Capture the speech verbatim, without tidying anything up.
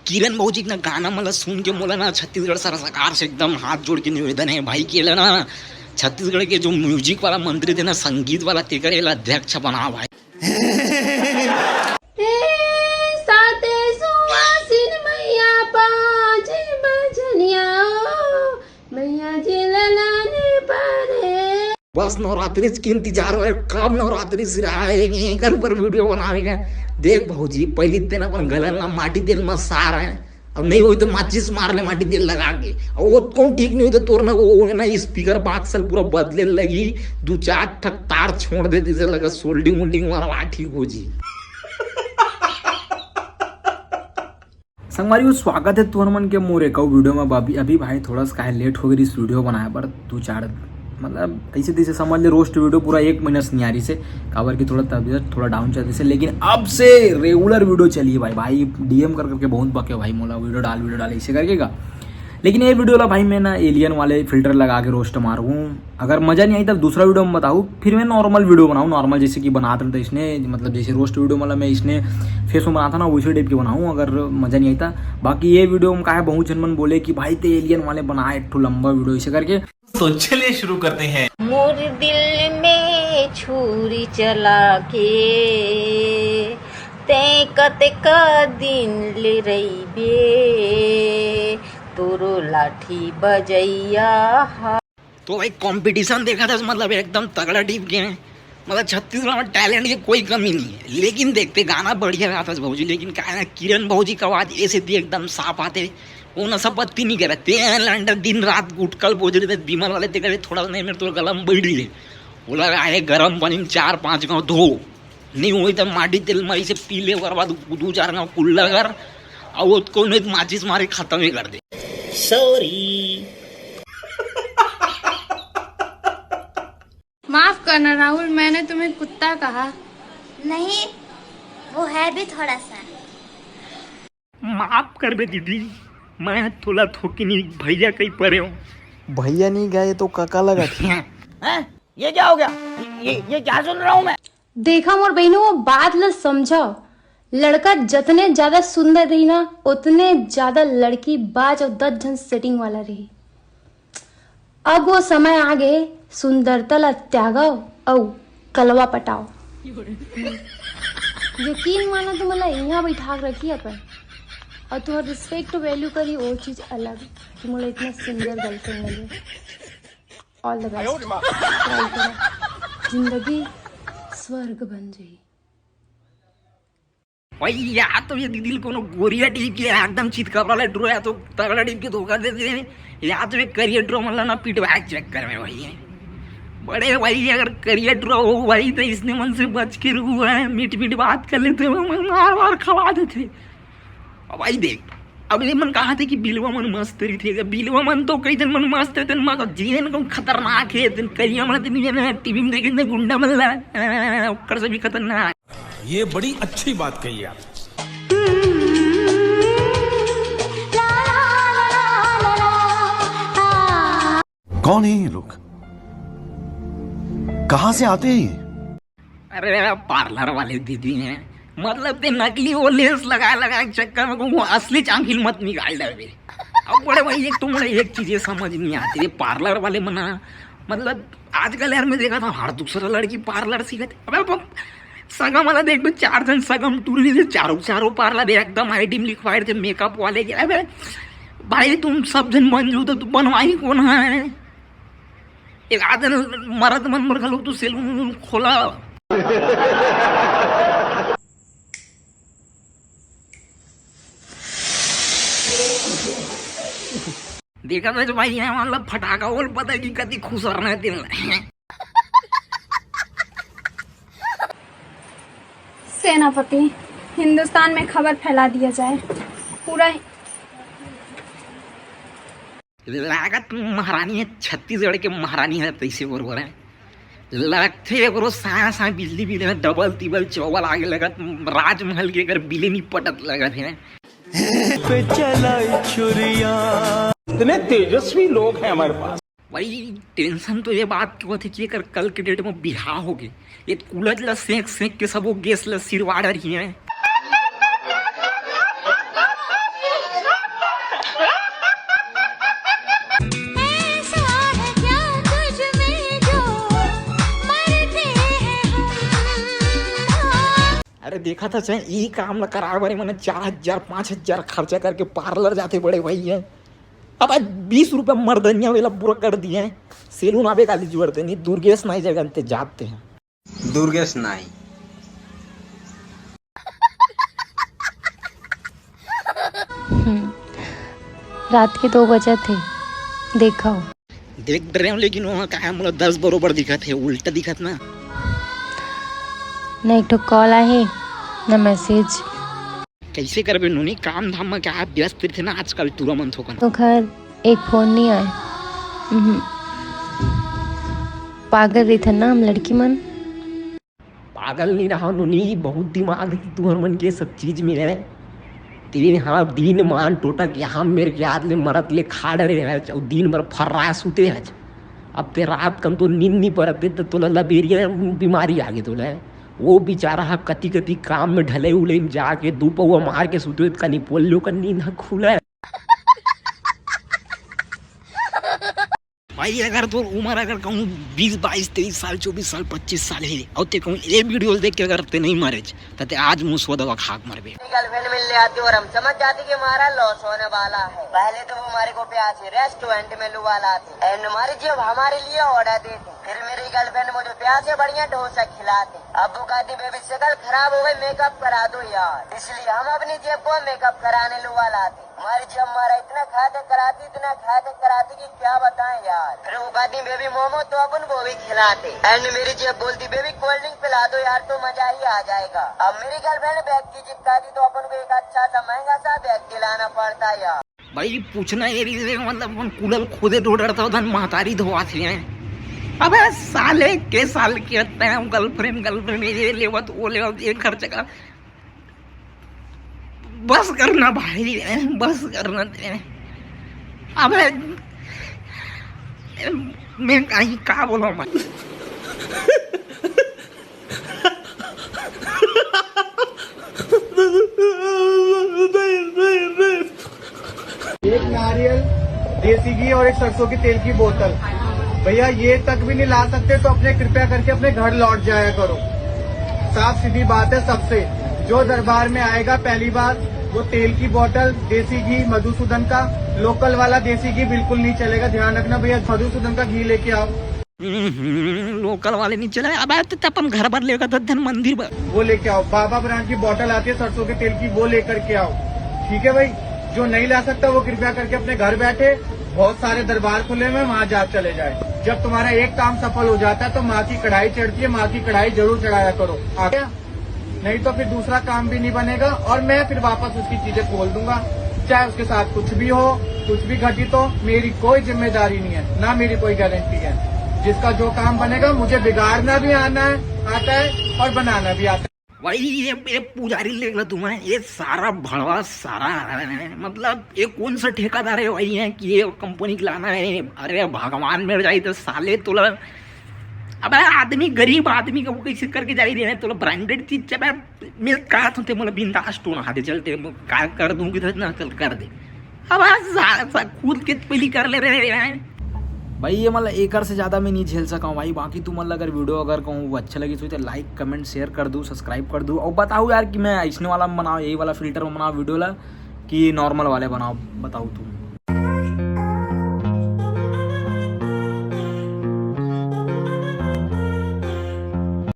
किरण भौजी के ना गाना मन ल सुन के मोला ना छत्तीसगढ़ सरकार से एकदम हाथ जोड़ के निवेदन हे भाई, के ला ना छत्तीसगढ़ के जो म्यूजिक वाला मंत्री थे ना, संगीत वाला, तेकर एला अध्यक्ष बना भाई। ए, साते सुवासिन मैया पाँच बजनिया, मैया जी ललाने परे। बस नवरात्रि के इंतजार होय, कब नवरात्रि सिराए, एकर ऊपर वीडियो बनावे के। देख भौजी, पहली दिन अपन गलन ला माटी तेल में सार है, अब नहीं होई तो माचिस मार ले माटी तेल लगा के। और वो कौन ठीक नहीं होई तो तोर ना वो, वो ना स्पीकर बॉक्स पूरा बदले लगी, दो चार ठक तार छोड़ दे, जैसे लगा सोल्डिंग वोल्डिंग वाला ठीक हो जी। संगवारी हो, स्वागत है तुहर मन के मोर एक अउ वीडियो में। अभी, अभी भाई थोड़ा सा काहे लेट हो गई इस वीडियो बनाए पर, दो चार मतलब ऐसे तैसे समझ ले, रोस्ट वीडियो पूरा एक महीना से नियारी से, काबर की थोड़ा तबीयत थोड़ा डाउन चलते से, लेकिन अब से रेगुलर वीडियो चलिए भाई। भाई डीएम कर करके बहुत बके भाई, मोला वीडियो डाल, वीडियो डाल, ऐसे करके का। लेकिन ये वीडियो ला भाई मैं ना एलियन वाले फिल्टर लगा के रोस्ट मारूँ। अगर मजा नहीं आई तब दूसरा वीडियो में बताऊँ, फिर मैं नॉर्मल वीडियो बनाऊँ, नॉर्मल जैसे कि बनात रहता इसने, मतलब जैसे रोस्ट वीडियो मतलब मैं इसने फेस में बनाता ना, वैसे टाइप के बनाऊँ अगर मजा नहीं आई तो। बाकी ये वीडियो में काहे बहुत झन मन बोले कि भाई ते एलियन वाले बना एक ठो लंबा वीडियो ऐसे करके। तो चलिए शुरू करते हैं। मोर दिल में छुरी चला के तैं कतका दिन ले रहिबे, तोरो लाठी बजैया हा। तो भाई कंपटीशन देखा था, मतलब एकदम तगड़ा टीम के हैं, मतलब छत्तीसगढ़ में टैलेंट की कोई कमी नहीं है। लेकिन देखते गाना बढ़िया गाता है भौजी, लेकिन का है ना, किरण भौजी का आवाज ऐसे थी एकदम साफ आते, वो नशा पत्ती नहीं करते हैं लंडन, दिन रात गुटकल बोझ रहे थे, बीमल वाले ते करे थोड़ा नहीं मेरे तो गला में बैठ रही है, वो लगा है गर्म पानी में चार पाँच गाँव धो, नहीं होई तो माटी तेल मारी से पी ले, ओकर बाद दू चार गाँव कुल्ला कर, और उसको नहीं तो माचिस मारे खत्म ही कर दे। सॉरी। माफ करना राहुल, मैंने तुम्हें कुत्ता कहा। नहीं, वो है भी थोड़ा सा। माफ करबे दीदी, मैं थोड़ा थोकिन भैया कहीं परे हूँ। भैया नहीं गए तो काका लगा। हैं? ये क्या हो गया? ये, ये क्या सुन रहा हूँ मैं? देखा मोर बहिनी, वो बात ल समझो। लड़का जतने ज्यादा सुंदर रही ना, उतने ज्यादा लड़की बाज और दस झन सेटिंग वाला रही। अब वो समय आ गे, सुंदरता ला त्यागव अउ कलवा पटाव। यकीन मानो तो मोला इहाँ बैठा के रखी अपन, और तुहर रिस्पेक्ट वैल्यू करी, वो चीज अलग कि मोला इतना सुंदर गर्लफ्रेंड मिले। All the best. जिंदगी स्वर्ग बन जाई। भाई, या तो ये दीदी कोनो गोरिया टीप के एकदम चितकबरा ले ड्रो, या तो तगड़ा टीप के धोखा दे दे, या तो ये करिया ड्रो मतलब ना पिटवा के चेक कर में भाई है। बड़े भाई, अगर करिया ड्रो हो भाई तो इसने मन से बच के रुको है, मीठ मीठ बात कर लेते हो, मार मार खवा देते। अब भाई देख, अब ये मन कहा थे कि बिलवा मन मस्त रही थे, बिलवा मन तो कई दिन मन मस्त थे, मगर जीवन को खतरनाक है, दिन करिया मन तो नहीं है, टीवी में देखे गुंडा मल्ला, ओकर से भी खतरनाक। ये बड़ी अच्छी बात कही आप। कौन है ये लोग? कहाँ से आते हैं ये? अरे, पार्लर वाले दीदी हैं, मतलब ते नकली वो लेंस लगा लगा के चक्कर में को असली चांखिल मत निकाल डरबे। अब बड़े भाई, एक तो मुझे एक चीज ये समझ नहीं आती, ये पार्लर वाले मना, मतलब आजकल यार मैं देखा था हर दूसरा लड़की पार्लर सीखत। अबे अब सगम वाला देख, तो चार जन सगम टूरी थे, चारों चारों पार्लर एकदम आईडी में लिखवाए थे मेकअप वाले के। अबे भाई, तुम सब जन बन जाओ तो तू बनवाई कौन है? एक आध जन मरद मन मर घलो तू सैलून उलून खोला। देखा था जो भाई है, मतलब फटाका बोल पता है कि कति खुश रहना है दिल में। सेनापति, हिंदुस्तान में खबर फैला दिया जाए। पूरा लागत महारानी है, छत्तीसगढ़ के महारानी है, तैसे बरोबर है। लगथे एकरो साया साया बिजली बिल में डबल तिबल चौबल आगे लगत, राजमहल के अगर बिले नहीं पटत लगत है। पे चलाई छुरिया। इतने तेजस्वी लोग हैं हमारे पास। भाई टेंशन तो ये बात की होती कि अगर कल के डेट में बिहाव हो गए, ये कूलर ला सेंक सेंक के सब वो गैस ला सिरवा डरही है। देखा था, चाहे ई काम ला कराए बर मन चार हजार, पाँच हजार खर्चा करके पार्लर जाते बड़े भाई हैं। अब आज बीस रुपया मर्दनिया वाला पूरा कर दिए हैं। सैलून आबे काली जुड़ते नहीं, दुर्गेश नाई जगह ते जाते हैं। दुर्गेश नाई। हम्म, रात के दो बजे थे, देखा हो। देख रहे हो, लेकिन वहाँ का है, मतलब दस बरोबर दिखत है, उल्टा दिखत ना। न एक ठो कॉल आहे, न मैसेज। कैसे करबे नोनी, काम धाम में क्या व्यस्त रहिथे ना आजकल टूरा मन थोकन। तो खैर, एक फोन नहीं आए। हम्म। पागल रहिथे ना हम लड़की मन। पागल नहीं रहा नोनी, बहुत दिमाग है तुहर मन के सब चीज में है। तेरे हाँ दिन मान टोटा के हम मेरे के हाथ ले मरत ले खा डरे है, और दिन भर फर्रा सुते है। अब ते रात कन तो नींद नहीं परत, तो तोला लबेरिया बीमारी आ गई तोला। वो बेचारा हा कति कति काम में ढले उले में जाके दू पौवा मार के सुते, कनी पोलियो का नींद हा खुला है। भाई, अगर तोर उम्र अगर कहूँ बीस, बाईस, तेईस साल, चौबीस साल, पच्चीस साल है, और ते कहूँ ये वीडियो देख के अगर ते नहीं मरे, तो ते आज मुसवा दवा खाक मरबे। गर्लफ्रेंड मिलने आती और हम समझ जाते कि हमारा लॉस होने वाला है। पहले तो वो हमारे को प्यार से रेस्टोरेंट में लुआ लाते, एंड हमारी जेब हमारे लिए ऑर्डर देते। फिर मेरी गर्लफ्रेंड मुझे प्यार से बढ़िया डोसा खिलाते। अब वो कहती, बेबी, शक्ल खराब हो गई, मेकअप करा दो यार। इसलिए हम अपनी जेब को मेकअप कराने लुआ लाते। हमारी जेब हमारा इतना खाते कराती, इतना खाते कराती कि क्या बताएं यार। फिर वो कहती, बेबी मोमो तो अपन वो भी खिलाते। एंड मेरी जेब बोलती, बेबी कोल्ड ड्रिंक पिला दो यार, तो मजा ही आ जाएगा। अब मेरी गर्लफ्रेंड बैग की जिद करती तो अपन को एक अच्छा सा महंगा सा बैग दिलाना पड़ता यार। भाई, पूछना ये रही है, मतलब अपन कुलल खुदे डोडरता धन महतारी धोआ थे हैं। अबे साले के साल के टाइम गर्लफ्रेंड गर्लफ्रेंड ये लेवत वो लेवत ये खर्च का। बस करना भाई, बस करना। अबे मैं कहीं का बोला मैं। एक नारियल, देसी घी और एक सरसों के तेल की बोतल। भैया, ये तक भी नहीं ला सकते तो अपने कृपया करके अपने घर लौट जाया करो। साफ सीधी बात है सबसे, जो दरबार में आएगा पहली बार, वो तेल की बोतल, देसी घी मधुसूदन का, लोकल वाला देसी घी बिल्कुल नहीं चलेगा। ध्यान रखना भैया, मधुसूदन का घी लेके आओ। लोकल वाले नहीं चले। अब आते तो अपन घर पर लेकर तो धन मंदिर पर। वो लेके आओ, बाबा ब्रांड की बोतल आती है सरसों के तेल की, वो लेकर के आओ। ठीक है भाई, जो नहीं ला सकता वो कृपया करके अपने घर बैठे, बहुत सारे दरबार खुले हुए हैं, वहां जा चले जाए। जब तुम्हारा एक काम सफल हो जाता है तो माँ की कढ़ाई चढ़ती है, माँ की कढ़ाई जरूर चढ़ाया करो। आप नहीं तो फिर दूसरा काम भी नहीं बनेगा और मैं फिर वापस उसकी चीजें खोल दूंगा। चाहे उसके साथ कुछ भी हो, कुछ भी घटित हो, मेरी कोई जिम्मेदारी नहीं है, ना मेरी कोई गारंटी है। जिसका जो काम बनेगा, मुझे बिगाड़ना भी आना है, आता है और बनाना भी आता है। भाई, ये ये पुजारी लेख ला तुम्हें, ये सारा भड़वा सारा, मतलब ये कौन सा ठेकेदार है भाई है कि ये कंपनी लाना है? अरे भगवान, मेरे जाई तो साले तोला। अब आदमी, गरीब आदमी का वो कैसे करके जाई रहे हैं? तोला ब्रांडेड चीज जब मैं कहा था, मतलब बिंदास टोन हाथे चलते, मैं का कर दूं कि ना चल कर दे। अब आज सा- सा- खुद के पहली कर ले रहे हैं। भाई, ये मतलब एकर से ज्यादा मैं नहीं झेल सका हूँ भाई। बाकी तुम मतलब अगर वीडियो अगर कहूँ वो अच्छा लगी तो लाइक कमेंट शेयर कर दू, सब्सक्राइब कर दू और बताओ यार कि मैं इसने वाला में बनाओ, यही वाला फिल्टर में बनाओ वीडियो ला कि नॉर्मल वाले बनाओ, बताओ तुम।